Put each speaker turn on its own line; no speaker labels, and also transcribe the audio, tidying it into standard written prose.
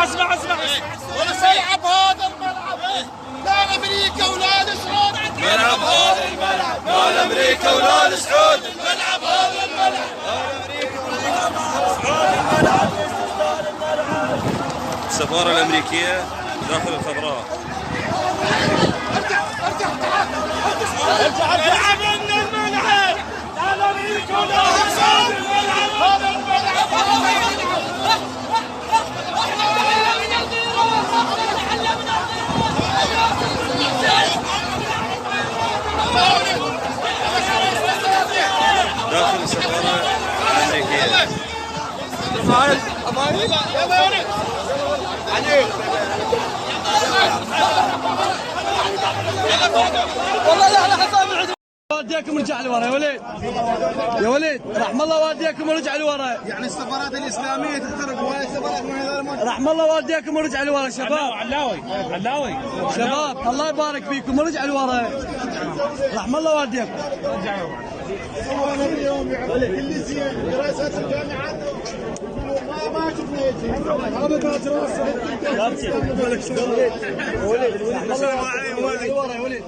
اسمع ملعب هذا الملعب لا امريكا ولا السعود.
ملعب هذا الملعب لا الامريكا ولا السعود.
ملعب هذا الملعب
السفارة الأمريكية داخل الخضراء.
ارجع الملعب لا امريكا ولا السعود. الملعب هذا الملعب
داخل السفارة الأمريكية.
والله لا حسام العدو والديكم ورجع لورا يا وليد. يا وليد رحم الله والديكم ورجع لورا.
يعني السفارات الاسلاميه تخترق ولا السفارات من هذا المنطقه.
رحم الله والديكم ورجع لورا شباب.
علاوي
شباب الله يبارك فيكم ورجع لورا. رحم الله والديكم.
وانا اليوم يعطي كل زين دراسات الجامعات ما شفنا هذا دراسه.
وليد وليد وليد